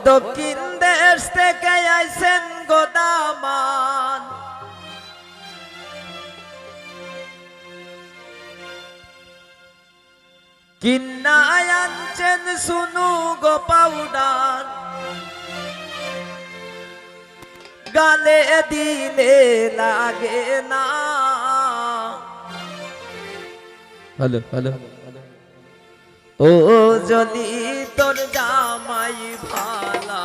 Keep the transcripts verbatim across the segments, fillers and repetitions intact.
দক্ষিণ দেশ থেকে আইছেন গো দামান, কিন্না আনছেন সুনু গো পাউডার, গালে দিলে লাগে না। Hello, hello. ও জলি, তোর জামাই ভালা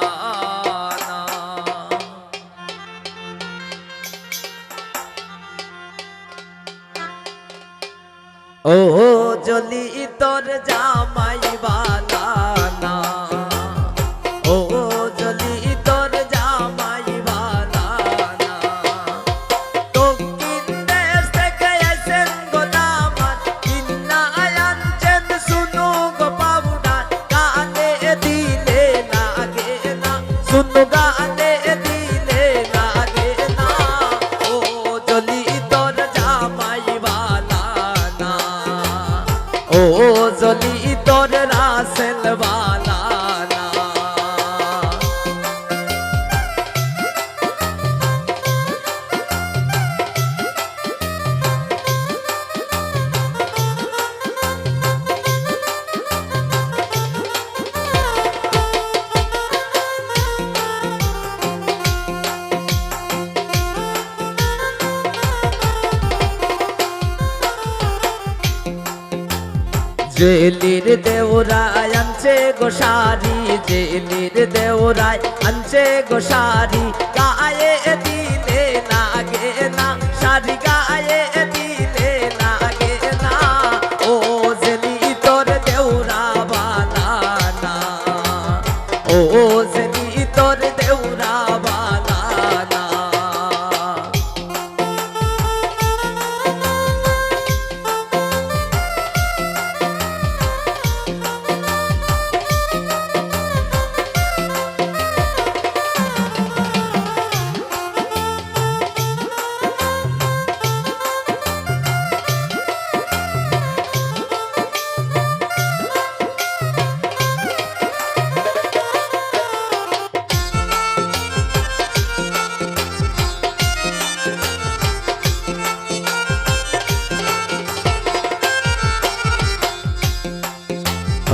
না। ও জলি, তোর জামাই ভালা না। ও জলি, তোর জামাই ভালা না। দক্ষিণ দেশ থেকে আইছেন গো দামান, কিন্না আনছেন সুনু গো পাউডার, গালে দিলে লাগে না, সুনু গালে দিলে লাগে না। ও জলি, তোর জামাই ভালা না। ও জলি, তোর রাসেল ভালা না। জেলির দেওরায় আনছে গো শাড়ি, জেলির দেওরায় আনছে গো শাড়ি, গায়ে দিলে লাগে না, শাড়ি গায়ে দিলে লাগে না। ও জেলি, তোর দেওরা ভালা না। ও জেলি, তোর দেওরা ভালা না।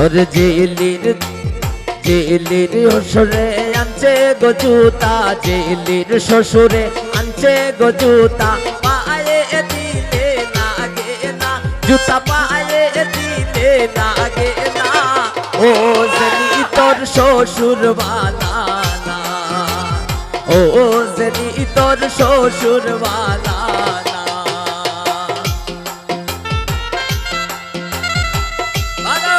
ওরে জেলির, জেলির শ্বশুরে আনছে গো জুতা, জেলির শ্বশুরে আনছে গো জুতা, পায়ে দিলে লাগে না, জুতা পায়ে দিলে লাগে না। ও জেলি, তোর শ্বশুর ভালা না। ও জেলি, তোর শ্বশুর ভালা না। ভালো।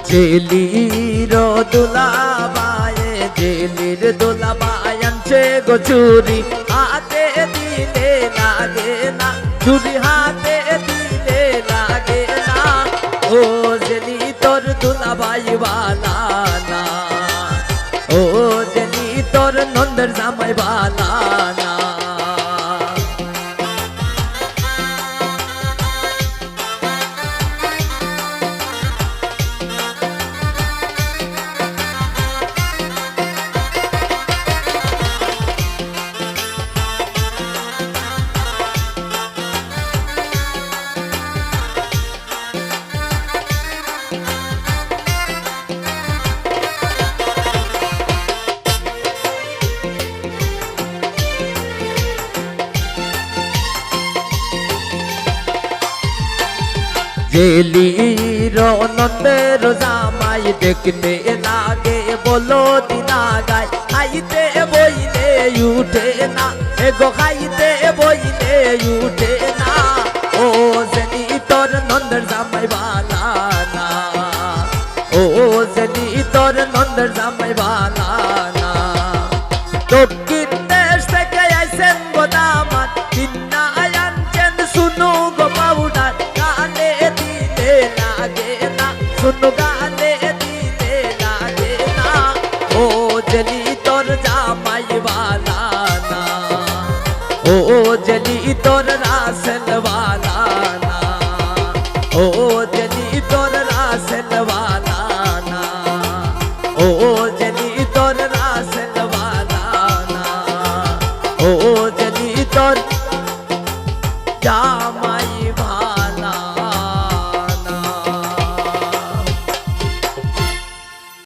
জেলির দুলাভাই, জেলির দুলাভাই আনছে গো চুড়ি, হাতে দিলে লাগে না, চুড়ি হাতে দিলে লাগে না। ও জেলি, তোর দুলাভাই ভালা না। ও জেলি, তোর ননদর জামাই ভালা না। জেলির ননদর জামাই দেখতে লাগে বলদ লাগায়, খাইতে বইলে উঠে না, এগো খাইতে বইলে উঠে না। ও জেলি, জামাই বালা না। ও জেলি, তোর ননদর জামাই বালা না। দক্ষিণ দেশ থেকে আইছেন গো দামাত, কিন্না আনছেন সুনু গো পাউডার, গালে দিলে লাগে না, সুনু গালে দিলে লাগে না। ও জেলি, তোর জামাই বালা না। ও জেলি, তোর রাসেল বালা